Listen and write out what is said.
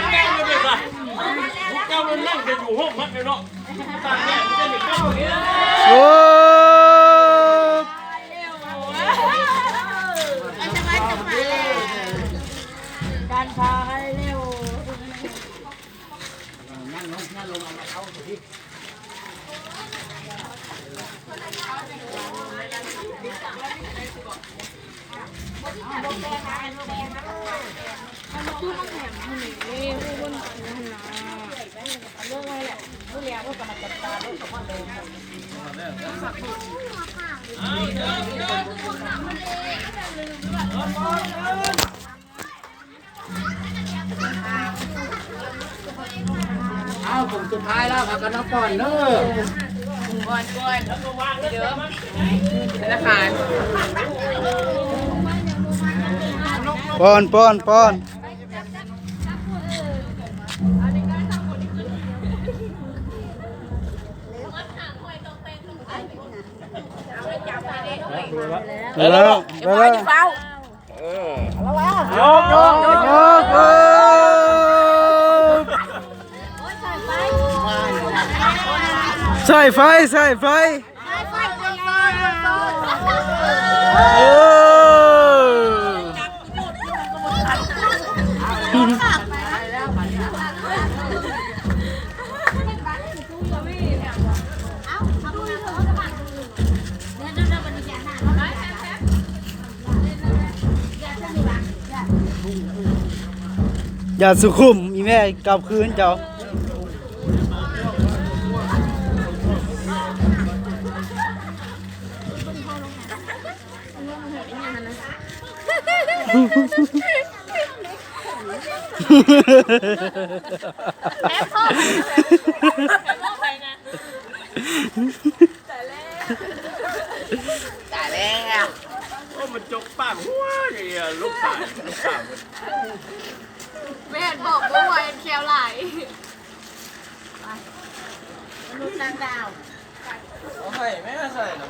ແມ່ນເລີຍ ພວກເຈົ້ານັ້ນກໍຢູ່ຫ້ອງພັກເລີຍເນາະ. ໂອ້ ການພາໃຫ້ເລັວ. ເອົາ ຜົມສຸດທ້າຍແລ້ວ ພາກັນມາປ້ອນເດີ ປ້ອນ ປ້ອນ ເດີ ທະນາຄານ ປ້ອນ ປ້ອນ ປ້ອນ. ໄດ້ແລ້ວ ໄດ້ແລ້ວ ເອີ ສາຍໄຟ ສາຍໄຟ ເອີ. ຢ່າສຸຂຸມ ອີແມ່ກັບຄືນເຈົ້າ. ຕາຍແລ້ວ ຕາຍແລ້ວ ໂອ້ ມັນຈົກປາກຫົວນີ້ ລູກຊາຍ ລູກສາວ ແມ່ນບອກບໍ່ໄວ ແຂ້ວຫຼາຍ ມະນຸດຕ່າງດາວ. ເອົາໃຫ້ແມ່ໃສ່ນະ